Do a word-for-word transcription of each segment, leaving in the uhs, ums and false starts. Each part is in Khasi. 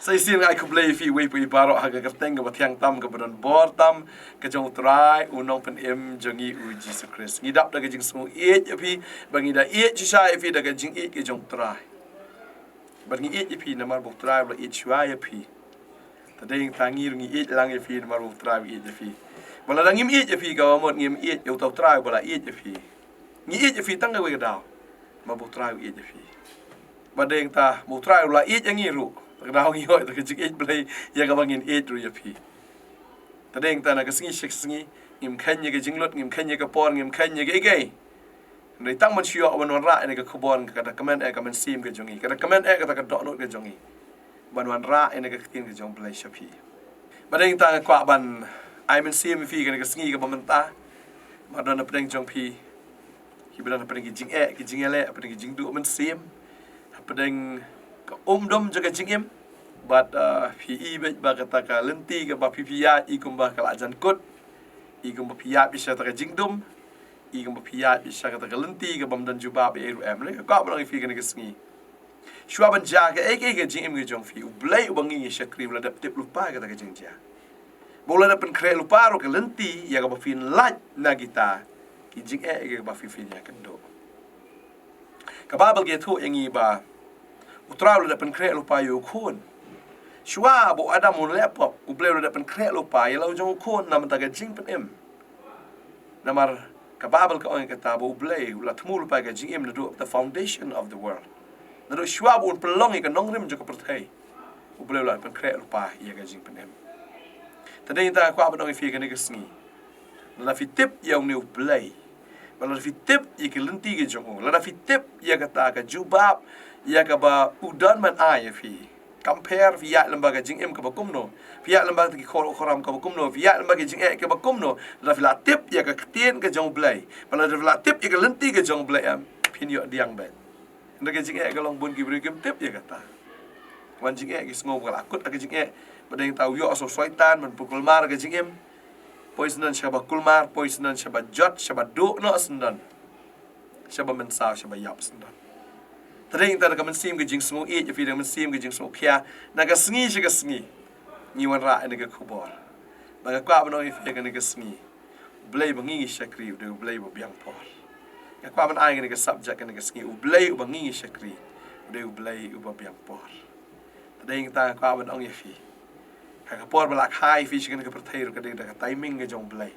Sa shisien nga ai khublei ïa phi uwei pa uwei baroh ha ka kyrteng kaba thiang tam kaba don bor tam ka jong U Trai U Nongpynim jong ngi U Jisu Khrist. Ngi dap da ka jingsngewieit ïa phi, ba ngi da ïeit shisha ïa phi da ka jingïeit ka jong U Trai. Ba ngi ïeit ïa phi namar ba U Trai u la ïeit shuwa ïa phi. Te dei tang ngi ruh ngi ïeit lang ïa phi namar ba U Trai u ïeit ïa phi. Ba lada ngim ïeit ïa phi, ka mut ngim ïeit ïa uta U Trai ba la ïeit ïa phi. Ngi ïeit ïa phi tang kawei ka daw, namar ba U Trai u ïeit ïa phi. Ba dei tang ba U Trai u la ïeit ïa ngi ruh, ka daw ngi hoi da ka jingïeit Blei ïa kaba ngin ïeit ruh ïa phi. Te dei tang na ka sngi sha ka sngi ngim kheiñ ïa ka jinglut, ngim kheiñ ïa ka por, ngim kheiñ ïa ka ei ei. Hynrei tang ban shu ïoh ban wanrah ïa ka khubor ka da kmen eh ka mynsiem ka jong ngi, ka da kmen eh kata ka dohnud ka jong ngi, ban wanrah ïa ka ktien ka jong U Blei sha phi. Ba dei tang nga kwah ban ai mynsiem ïa phi kane ka sngi kaba mynta. Ba don hapdeng jong phi kiba don hapdeng ki jingeh, ki jingïaleh, hapdeng ki jingduh mynsiem, hapdeng ka umdum jong ka jingim. Bad uh, phi i bad ba kata ka lynti kaba phi phi ïaid i kumba ka la jan kut, i kumba phi ïaid bad sha kata ka jingdum, i kumba phi ïaid bad sha kata ka lynti kaba ym don jubab ei ei ruh em. Nga kwah ban ong ïa phi kane ka sngi, shuwa ban jia kaei kaei ka jingim ka jong phi, U Blei uba ngi ngi shakri u la dep tip lypa kata ka jingjia. Ba u la dep pynkhreh lypa ruh ka lynti ïa kaba phin lait na kita ki jingeh ïa kaba phi phin ïakynduh. Ka Baibl ka ïathuh ïa ngi ba U Trai u la dep pynkhreh lypa ïa u khun. Shuwa ba u Adam un leh pop, U Blei u la dep pynkhreh lypa ïa la u jong u khun na bynta ka jingpynim. Namar ka Baibl ka ong ïa kata ba U Blei u la thmu lypa ka jingim naduh the foundation of the world. Naduh shuwa ba un pynlong ïa ka nongrim jong ka pyrthei, U Blei u la pynkhreh lypa ïa ka jingpynim. Te dei tang nga kwah ban ong ïa phi kane ka sngi, lada phi tip ïa une U Blei, ba lada phi tip ïa ka lynti ka jong u, lada phi tip ïa kata ka jubab ïa kaba u don ban ai ïa phi. Kam pher phi ïaid lem bad ka jingim kaba kumno, phi ïaid lem bad ki khor khram kaba kumno, phi ïaid lem bad ka jingeh kaba kumno, lada phi la tip ïa ka ktien ka jong U Blei, ba lada phi la tip ïa ka lynti ka jong U Blei em, phin ïoh diang bad. Hynrei ka jingeh ka long bun ki briew kim tip ïa kata. Wan jingeh ki sngew ba la kut ka jingeh, ba dei tang u ïoh sa u soitan ban pynkulmar ka jingim. Poi syndon shaba kulmar, poi syndon shaba jot, shaba duh noh syndon, shaba mynsaw, shaba ïap syndon. Te dei tang da ka mynsiem ka jingsngewieit ïa phi, da ka mynsiem ka jingsngewkhia, na ka sngi sha ka sngi ngi wanrah ïa kane ka khubor. Ba nga kwah ban ong ïa phi kane ka sngi, U Blei ba ngi ngi shakri u dei U Blei ba biang por. Nga kwah ban ai kane ka subject kane ka sngi, U Blei uba ngi ngi shakri u dei U Blei uba biang por. Te dei tang nga kwah ban ong ïa phi, ha ka por ba la kha ïa phi sha kane ka pyrthei ruh ka dei da ka timing ka jong U Blei.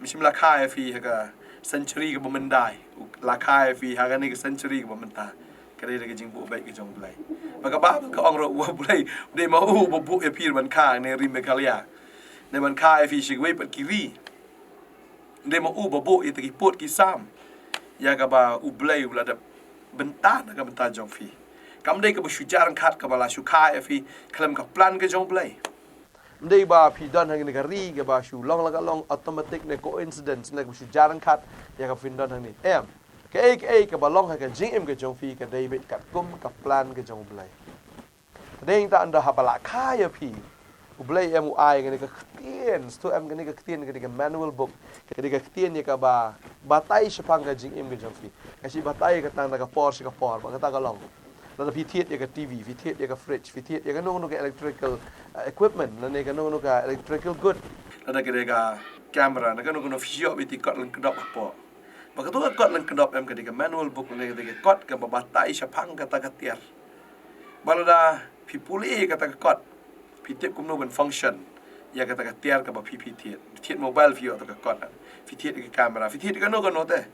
Ym shym la kha ïa phi ha ka century kaba myndai, la kha ïa phi ha kane ka century kaba mynta. Ka dei da ka jingbuh beit ka jong U Blei. Ba ka Baibl ka ong ruh ba U Blei u dei ma u ba buh ïa phi ban kha ne ri Meghalaya, ne ban kha ïa phi sha kiwei pat ki ri. U dei ma u ba buh ïa kita ki pud ki sam ïa kaba U Blei u la dep bynta na ka bynta jong phi. Kam dei kaba shu jar ryngkat kaba la shu kha ïa phi khlem ka plan ka jong U Blei. Ym dei ba phi don ha kane ka ri kaba shu long la ka long automatic ne coincidence ne kaba shu jar ryngkat ïa kaba phin don hangne. Em. Kaei kaei kaba long ha ka jingim ka jong phi ka dei beit katkum ka plan ka jong U Blei. Te dei tang da haba la kha ïa phi, U Blei em u ai kane ka ktien, sngewthuh em, kane ka ktien, kane ka manual book, kane ka ktien ïa kaba batai shaphang ka jingim ka jong phi. Ka shi batai ka tang da ka por sha ka por, ba kata ka long. Lada phi thied ïa ka T V, phi thied ïa ka fridge, phi thied ïa kano kano ka electrical uh, equipment, lane kano kano ka electrical good. Lada ka dei ka camera, na kano kano phi shu ïoh beit ïa ka kot lyngkdop hapoh. Ba kato ka kot lyngkdop em, ka dei ka manual book, lane ka dei ka kot kaba batai shaphang kata ka tiar. Ba lada phi pule ïa kata ka kot, phi tip kumno ban function ïa kata ka tiar kaba phi phi thied. Phi thied mobile phi ïoh kata ka kot. Phi thied ïa ka camera, phi thied ïa kano kano te,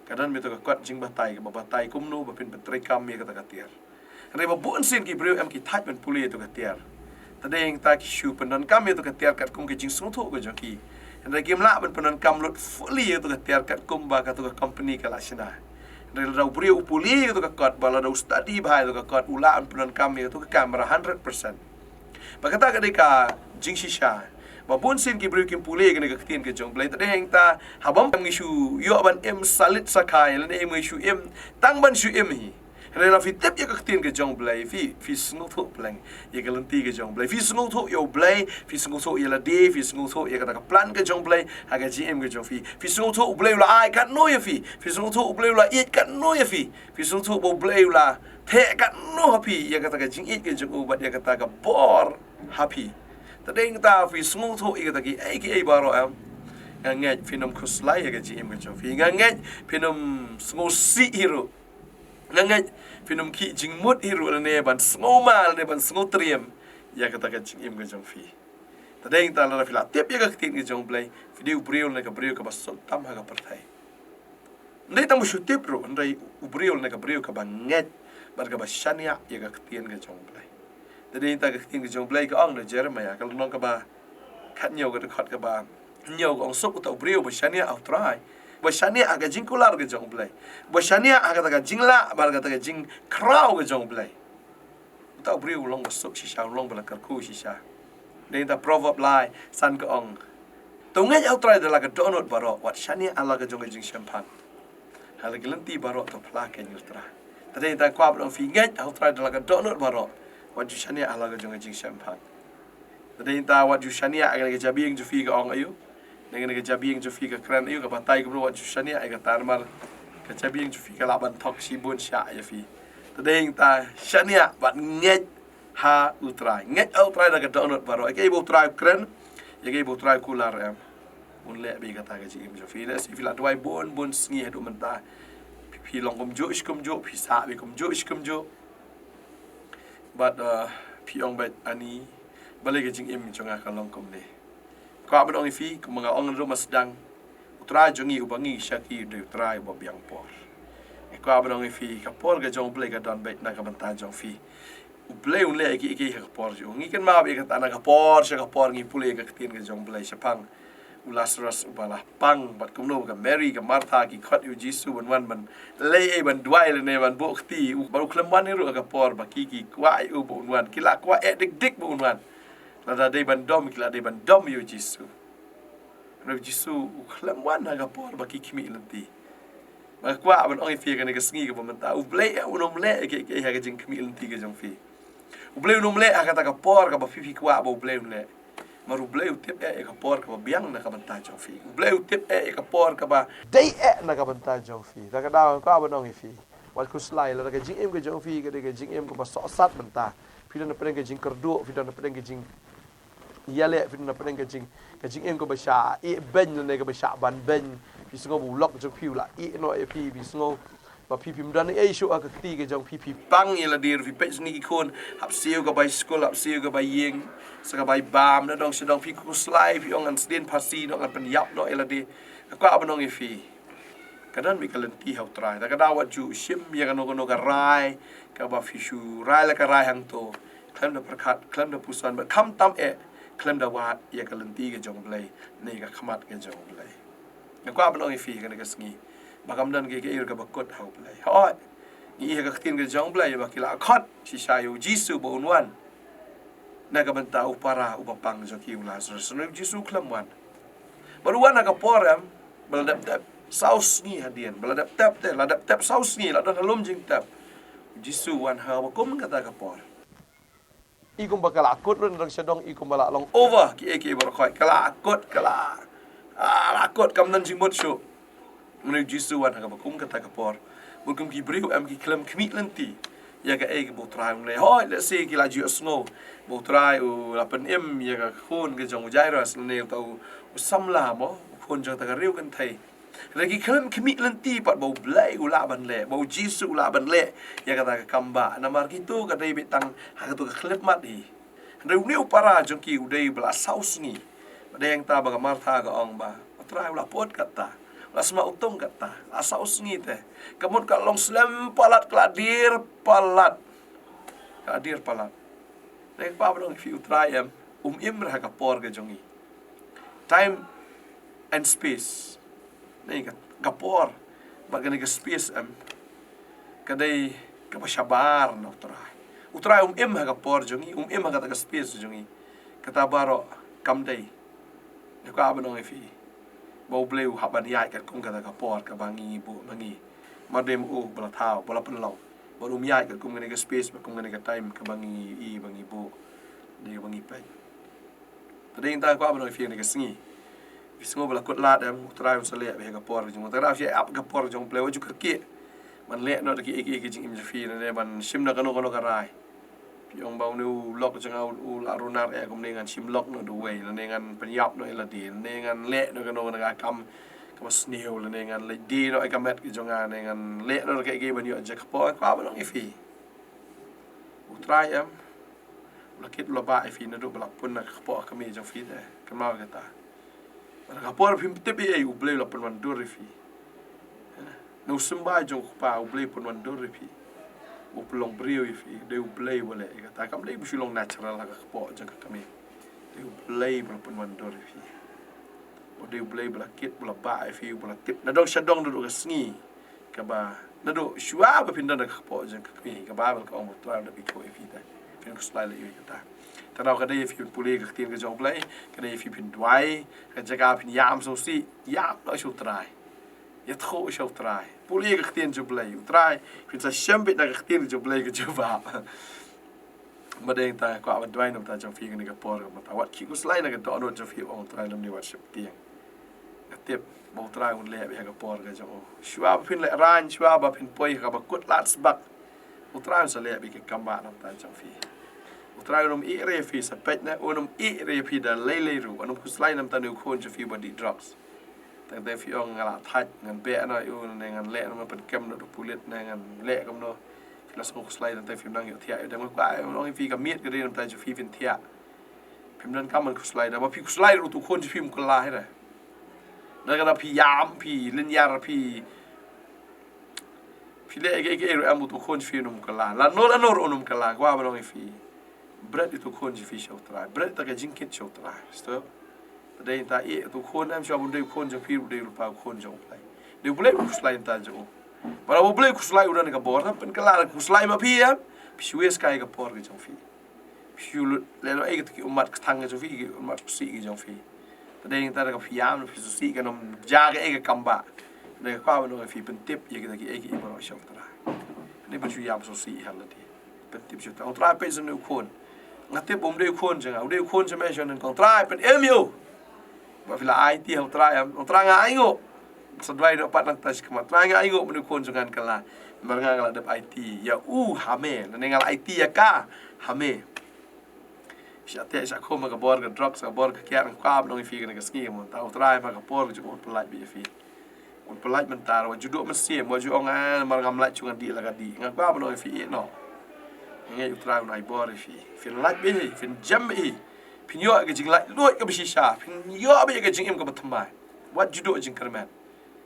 ka don beit kata ka kot jingbatai kaba batai kumno ba phin pyntreikam ïa kata ka tiar. Hynrei ba bun sien ki briew em ki thait ban pule ïa kata ka tiar. Te dei tang ki shu pyndonkam ïa kata ka tiar katkum ka jingsngewthuh ka jong ki. Hynrei kim lah ban pyndonkam lut fully ïa kata ka tiar katkum ba kata ka company ka la shna. Hynrei lada u briew u pule ïa kata ka kot, ba lada u study bha ïa kata ka kot, u lah ban pyndonkam ïa kata ka camera hundred percent. Ba kata ka dei ka jingshisha. Ba bun sien ki briew kim pule ïa kane ka ktien ka jong U Blei. Te dei tang haba ym ngi shu ïoh ban im salit sakhai, lane ym ngi shu im tang ban shu im hi. Hynrei la phi tip ïa ka ktien ka jong Blei, phi, phi sngewthuh pleng ïa ka lynti ka jong Blei. Phi sngewthuh ïa U Blei, phi sngewthuh ïa lade, phi sngewthuh ïa kata ka plan ka jong Blei ha ka jingim ka jong phi. Phi sngewthuh U Blei u la ai katno ïa phi. Phi sngewthuh U Blei u la ïeit katno ïa phi. Phi sngewthuh ba U Blei u la theh katno ha phi ïa kata ka jingïeit ka jong u bad ïa kata ka bor ha phi. Te dei nangta phi sngewthuh ïa kata kiei kiei baroh, em, nga ngeit phin ym khuslai ïa ka jingim ka jong phi. Nga ngeit phin ym sngewsih hi ruh. Nga ngeit phin ym khih jingmut hi ruh lane ban sngewma lane ban sngewtriem ïa kata ka jingim ka jong phi. Te dei nangta lada phi la tip ïa ka ktien ka jong Blei, phi dei u briew lane ka briew kaba suk tam ha ka pyrthei. Ym dei tang ba shu tip ruh, hynrei u briew lane ka briew kaba ngeit bad kaba shaniah ïa ka ktien ka jong Blei. Te dei nangta ka ktien ka jong Blei ka ong na Jeremaïah, ka lynnong kaba khathynñiew, ka dkhot kaba hynñiew, ka ong, suk uta u briew ba shaniah ha U Trai, ba shaniah ha ka jingkular ka jong Blei, ba shaniah ha kata ka jinglah bad kata ka jingkhraw ka jong Blei. Uta u briew u long ba suk shisha, u long ba la kyrkhu shisha. Dei nangta Proverb lai san ka ong, to ngeit ha U Trai da la ka dohnud baroh, wat shaniah ha la ka jong ka jingshemphang. Ha la ki lynti baroh to phla keiñ ïa U Trai. Te dei nangta kwah ban ong ïa phi, ngeit ha U Trai da la ka dohnud baroh, wat ju shaniah ha la ka jong ka jingshemphang. Te dei nangta wat ju shaniah, kane ka jabieng jong phi ka ong aïu, kane ka jabieng jong phi ka kren aïu, ka batai kumno, wat ju shaniah ïa kata namar ka jabieng jong phi ka lah ban thok shibun shah ïa phi. Te dei nangta shaniah bad ngeit ha U Trai. Ngeit ha U Trai da ka dohnud baroh. Ïa kaei ba U Trai u kren, ïa kaei ba U Trai u kular, em, un leh beit ha kata ka jingim jong phi. Lehse phi la duwai bun bun sngi haduh mynta. Phi, phi long kumjuh shi kumjuh, phi sah beit kumjuh shi kumjuh. Bad, uh, phi ong beit, ani, balei ka jingim jong nga ka long kumne? Kwah ban ong ïa phi, kumba nga ong ruh mynstep, U Trai jong ngi uba ngi shakri u dei U Trai uba biang por. Nga kwah ban ong ïa phi, ka por ka jong U Blei ka don beit na ka bynta jong phi. U Blei un leh ïa kiei kiei ha ka por jong u. Ngi kynmaw beit ïa kata, na ka por sha ka por ngi pule ïa ka ktien ka jong U Blei shaphang u Lazarus uba la pang, bad kumno ka Mary ka Martha ki khot ïa u Jisu ban wan ban leit, eh, ban duwai lane ban buh kti, u, bad u khlem wan hi ruh ha ka por ba ki, ki kwah ïa u ba un wan, ki la kwah eh dik dik ba un wan. Lada dei ban dom, ki la dei ban dom ïa u Jisu. Hynrei u Jisu u khlem wan ha ka por ba ki khmih lynti. Ba nga kwah ban ong ïa phi kane ka sngi kaba mynta, U Blei eh un ym leh ïa kiei kiei ha ka jingkhmih lynti ka jong phi. U Blei un ym leh ha kata ka por kaba phi, phi kwah ba U Blei un leh. Namar U Blei u tip eh ïa ka por kaba biang na ka bynta jong phi. U Blei u tip eh ïa ka por kaba dei eh na ka bynta jong phi. Te ka daw nga kwah ban ong ïa phi, wat khuslai, lada ka jingim ka jong phi ka dei ka jingim kaba sohsat mynta, phi don hapdeng ka jingkyrduh, phi don hapdeng ka jing ïaleh, phi don hapdeng ka jing, ka jingim kaba shah ïeh beiñ lane kaba shah ban beiñ. Phi sngew ba u lok jong phi u la ïeh noh ïa phi, phi sngew ba phi phim don ei ei shuh ha ka kti ka jong phi, phi pang ïa lade ruh, phi peit sngi ki khun hap siew ka bai skul, hap siew ka bai ïing, sa ka bai bam, na dong sha dong phi khuslai, phi ong ngan sdien phasi noh, ngan pynïap noh ïa lade. Nga kwah ban ong ïa phi, ka don beit ka lynti ha U Trai. Te ka daw wat ju shim ïa kano kano ka rai kaba phi shu rai la ka rai hangto, khlem da pyrkhat, khlem da puson, bad khamtam eh khlem da wad ïa ka lynti ka jong U Blei ne ka khmat ka jong U Blei. Nga kwah ban ong ïa phi kane ka sngi ba kam don kaei kaei ruh kaba kut ha U Blei. Hooid, ngi ïohi ha ka ktien ka jong U Blei ba ki la khot shisha ïa u Jisu ba un wan na ka bynta u para uba pang jong ki, u Lazarus. Hynrei u Jisu u khlem wan. Bad u wan ha ka por, em, ba la dep tep saw sngi hadien, ba la dep tep te, la dep tep saw sngi, la don ha lum jingtep. U Jisu u wan ha kaba kum kata ka por. I kumba ka la kut ruh na dong sha dong, i kumba la long over kiei kiei baroh khoit, ka la kut, ka la, ah, la kut, kam don jingmut shuh. Hynrei u Jisu u wan ha kaba kum kata ka por. Bad kum ki briew, em, ki khlem khmih lynti ïa kaei kaba U Trai un leh. Hooid, lehse ki la ju ïohsngew ba U Trai u la pynim ïa ka khun ka jong u Jairus, lane uta u, u samla mo, u khun jong kata ka riew kynthei. Hynrei ki khlem khmih lynti pat ba U Blei u lah ban leh, ba u Jisu u lah ban leh ïa kata ka kam ba, namar kito ka dei beit tang ha kato ka khyllipmat hi. Hynrei une u para jong ki u dei ba la saw sngi. Bad dei hangta ba ka Martha ka ong ba U Trai u la put katta, u la sma utung katta, la saw sngi te. Ka mut ka long slem palat, ka la dier palat. Ka la dier palat. Dei, ka kwah ban ong ïa phi, U Trai, em, um im ruh ha ka por ka jong ngi. Time and space. Dei ka, ka por bad kane ka space, em, ka dei kaba shabar na U Trai. U Trai um im ha ka por jong ngi, um im ha kata ka space jong ngi. Kata baroh kam dei. Nga kwah ban ong ïa phi ba U Blei u hap ban ïaid katkum kata ka por kaba ngi buh ma ngi. Namar dei ma u ba la thaw, ba la pynlong. Ban ym ïaid katkum kane ka space, bad kum kane ka time kaba ngi ïohi, ba ngi buh, ne kaba ngi peit. Te dei nangta kwah ban ong ïa phi kane ka sngi, phi sngew ba la kut lad em, U Trai un sa leh beit ha ka por ka jong u. Te lada phi ap ka por ka jong U Blei, wat ju kyrkieh ban leh noh da kiei kiei ki jingim jong phi, ne ban shim na kano kano ka rai. Phi ong ba une u lok jong nga u la runar eh, kumne ngan shim lok noh da uwei, lane ngan pynïap noh ïa lade, lane ngan leh noh kano kano ka kam kaba sniew, lane ngan leit die noh ïa ka met ka jong nga, lane ngan leh noh da kiei kiei ban ïoh jingkyrpad. Kwah ban ong ïa phi, U Trai em, u la kit u la bah ïa phi naduh ba la pun na ka kpoh ka kmie jong phi te. Kynmaw kata. Bad ha ka por phim tip ei ei, U Blei u la pynwandur ïa phi. Na u symbai jong u kpa, U Blei u pynwandur ïa phi. U pynlong briew ïa phi, dei U Blei uba leh ïa kata. Kam dei ba shu long natural ha ka kpoh jong ka kmie. Dei U Blei uba la pynwandur ïa phi. Dei U Blei uba la kit, uba la bah ïa phi, uba la tip nadong shadong naduh ka sngi kaba, naduh shuwa ba phin don ha ka kpoh jong ka kmie, ka Baibl ka ong ba U Trai u dep ïeit ïa phi te. Phin khuslai leh ïa kata. Te nangta ka dei ïa phi phin pule ka ktien ka jong U Blei, ka dei ïa phi phin duwai, ka jaka phin ïam sngewsih, ïam noh sha U Trai. Ïathuh sha U Trai. Pule ka ktien jong U Blei. U Trai, phin sa shem beit na ka ktien jong U Blei ka jubab. Bad dei nangta kwah ban duwai namar jong phi kane ka por ka mynta. Wat khih khuslai na ka dohnud jong phi, ong U Trai lymne wat sheptieng. Nga tip ba U Trai un leh beit ha ka por ka jong u. Shuwa ba phin lehraiñ, shuwa ba phin poi ha kaba kut lad sbak, U Trai un sa leh beit ka kam ba namar jong phi. U Trai un ym ïeh re ïa phi, sa peit ne, un ym ïeh re ïa phi da lei lei ruh. Un ym khuslai namar une u khun jong phi ba dih drugs. Tang te phi ong nga la thait, ngan beh noh ïa u, ne ngan leh noh, ngan pynkem noh da u pulit, ne ngan leh kumno. Phi la sngew khuslai tang te phi nang ïohthiah ïa u. Te nga kwah ban ong ïa phi, ka miet ka dei namar jong phi phin thiah. Phim donkam ban khuslai, da ba phi khuslai ruh utu u khun jong phi um kylla hi re. Da ka da phi ïam, phi lynñiar, phi, phi leh ïa kiei kiei ruh em, utu u khun jong phi un ym kylla. Lano lano ruh un ym kylla, kwah ban ong ïa phi. Bret ïa utu u khun jong phi sha U Trai. Bret ïa ka jingkit sha U Trai. Stop. Te dei nangta ïeh utu u khun em, shuwa ba un dei u khun jong phi, un dei lypa u khun jong U Blei. Dei U Blei u khuslai nangta jong u. Ba lada U Blei u khuslai u don ka bor, pynkylla, khuslai ma phi em. Phi shu waste kai ka por ka jong phi. Phi shu lut leh noh ei kata ki ummat kthang ka jong phi, ki ummat khursih ka jong phi. Te dei nangta da ka phi ïam, phi sngewsih, kan ym jia kaei ka kam ba. Te dei kwah ban ong ïa phi, pyntip ïa kita kiei kiei baroh sha U Trai. Kane ban shu ïam sngewsih ïa lade. Pyntip sha U Trai. U Trai peit sha une u khun. Nga tip um dei u khun jong nga, u dei u khun jong me, sha une u khun. Trai, pynim ïa u. Ba phi la aiti ha U Trai em, U Trai nga ainguh. Sa duwai noh pat nangta shi khmat. Trai nga ainguh ba une u khun jong nga un kylla. Namar nga nga la dep aiti ïa u ha me, lane nga la aiti ïa ka ha me. Shah teh shah khum ha ka bor ka drugs, ka bor ka kiad, nga kwah ban ong ïa phi kane ka sngi ka mynta, U Trai ha ka por ka jong u un pyllait beit ïa phi. Un pyllait mynta, wat ju duh mynsiem, wat ju ong, ah, namar ngam lait shuh ngan dih la ka dih. Nga kwah ban ong ïa phi, ïeh noh. Nga ngeit U Trai un ai bor ïa phi. Phin lait beit hi, phin jem beit hi. Phin ïoh ïa ka jinglaitluid kaba shisha, phin ïoh beit ïa ka jingim kaba thymmai. Wat ju duh jingkyrmen.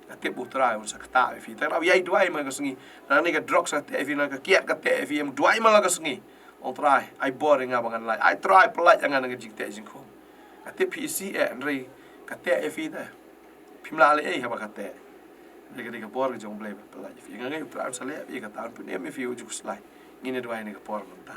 Nga tip ba U Trai un sa ktah ïa phi. Te nga ïai duwai man la ka sngi. Lane ka drugs ka teh ïa phi, lane ka kiad ka teh ïa phi, ïa duwai man la ka sngi. Ong Trai, ai bor ïa nga ba ngan lait. Ai Trai, pyllait ïa nga na ka jingteh jingkhum. Nga tip phi isih eh, hynrei ka teh ïa phi te. Phim lah leh ei haba ka teh. Hynrei ka dei ka bor ka jong U Blei ba pyllait ïa phi. Nga ngeit U Trai un sa leh ïa phi kata, un pynim ïa phi, wat ju khuslai. Ngin ïa duwai ha kane ka por mynta.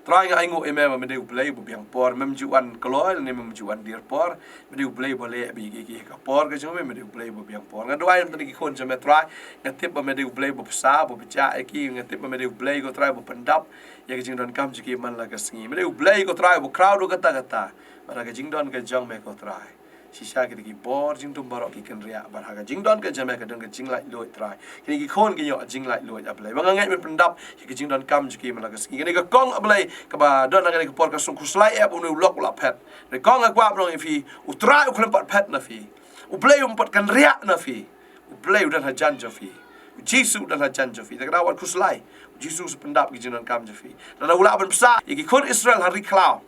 Trai nga ainguh ïa me ba me dei U Blei ba biang por, mem ju wan kloi lane mem ju wan dier por. Me dei U Blei ba leh beit ïa kiei kiei ha ka por ka jong me, me dei U Blei ba biang por. Nga duwai na bynta ki khun jong me Trai, nga tip ba me dei U Blei ba bsa, ba bsa ïa ki, nga tip ba me dei U Blei ko Trai ba pyndap ïa ka jingdonkam jong ki man la ka sngi. Me dei U Blei ko Trai ba khraw duh katta katta bad ha ka jingdon ka jong me ko Trai. Shisha kita ki bor jingdum baroh ki kynriah bad ha ka jingdon ka jong me ka don ka jinglaitluid Trai. Kine ki khun ki ïoh jinglaitluid A Blei. Ba nga ngeit men pyndap ïa ka jingdonkam jong ki man la ka sngi. Kane ka kong A Blei kaba don ha kane ka por ka sngewkhuslai ïa ba une u lok u la phet. Kane ka kong nga kwah ban ong ïa phi, U Trai u khlem pat phet na phi. U Blei um pat kynriah na phi. U Blei u don hajan jong phi. U Jisu u don hajan jong phi. Te ka daw wat khuslai. U Jisu u pyndap ki jingdonkam jong phi. Lada u lah ban bsa ïa ki khun Israel ha ri khlaw.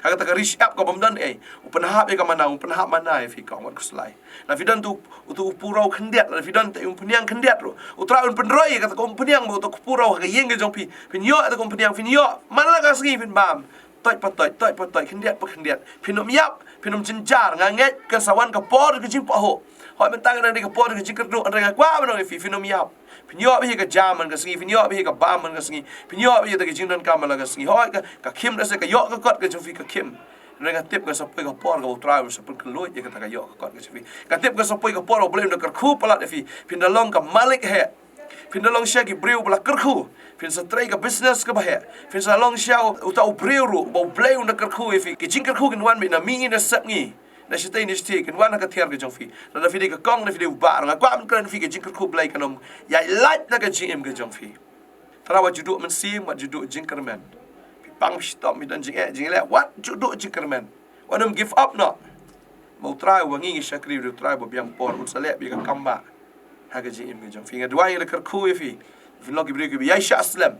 Ha kata ka ri shyiap kaba ym don ei. U pynhap ïa ka mana, u pynhap mana ïa phi kong, wat khuslai. Lada phi don utu, utu u puraw khyndiat, lada phi don utu u umphniang khyndiat ruh, U Trai un pynroi ïa kata ka umphniang bad utu u puraw ha ka ïing ka jong phi. Phin ïoh ïa kata ka umphniang, phin ïoh. Man la ka sngi phin bam. Toit pa toit, toit pa toit, khyndiat pa khyndiat. Phin ym ïap, phin ym jynjar, nga ngeit kan sa wan ka por ka jingpahuh. Hooid mynta ka dang dei ka por ka jingkyrduh, hynrei nga kwah ban ong ïa phi, phin ym ïap. Phin ïoh beit ïa ka jam man ka sngi, phin ïoh beit ïa ka bam man ka sngi, phin ïoh beit ïa ka jingdonkam man la ka sngi. Hooid ka, ka khim da se ka ïoh ka kot ka jong phi ka khim. Hynrei nga tip kan sa poi ka por kaba U Trai un sa pynkylluid ïa kata ka ïoh ka kot ka jong phi. Nga tip kan sa poi ka por ba U Blei un da kyrkhu palat ïa phi, phin da long ka malik heh. Phin da long shisha ki briew ba la kyrkhu. Phin sa trei ka business kaba heh. Phin sa long shisha uta u briew ruh ba U Blei un da kyrkhu ïa phi. Ki jingkyrkhu kin wan beit na mihngi na sepngi, na shatei na shatei, kin wan ha ka thiar ka jong phi. Lada phi dei ka kong, lada phi dei u bah ruh, nga kwah ban kren ïa phi, ka jingkyrkhu Blei kan ym ïaid lait na ka jingim ka jong phi. Trai, wat ju duh mynsiem, wat ju duh jingkyrmen. Phi pang, phi shitom, phi don jingeh jingeh, wat ju duh jingkyrmen. Wat nym give up noh. Ba U Trai uba ngi ngi shakri u dei U Trai ba biang por, un sa leh beit ïa ka kam bah ha ka jingim ka jong phi. Nga duwai, nga da kyrkhu ïa phi, phin long ki briew kiba ïai shah slem,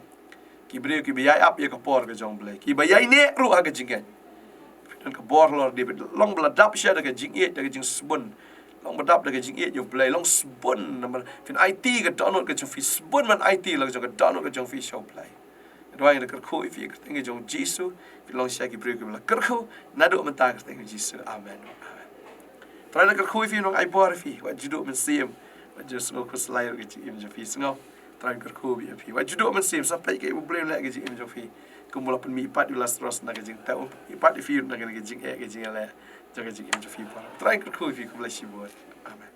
ki briew kiba ïai ap ïa ka por ka jong U Blei, kiba ïai neh ruh ha ka jingngeit. Phi don ka bor halor David, long ba la dap shisha da ka jingïeit, da ka jingsbun. Long ba dap da ka jingïeit ïa U Blei, long sbun namar phin aiti ka dohnud ka jong phi, sbun ban aiti la ka jong ka dohnud ka jong phi sha U Blei. Nga duwai, nga da kyrkhu ïa phi ha ka kyrteng ka jong U Jisu. Phin long shisha ki briew kiba la kyrkhu naduh mynta ha ka kyrteng ka jong U Jisu. Amen. Amen. Trai, nga da kyrkhu ïa phi, nga ai bor ïa phi, wat ju duh mynsiem, wat ju sngew khuslai ruh ha ka jingim jong phi, sngew. Trai, nga da kyrkhu ïa phi, wat ju duh mynsiem, sa peit kaei ba U Blei un leh ha ka jingim jong phi. Kumba u la pynmih pat ïa u Lasaros na ka jingtep, un pynmih pat ïa phi na ka jingeh ka jingïaleh jong ka jingim jong phi. Trai, nga da kyrkhu ïa phi, khublei shibun. Amen.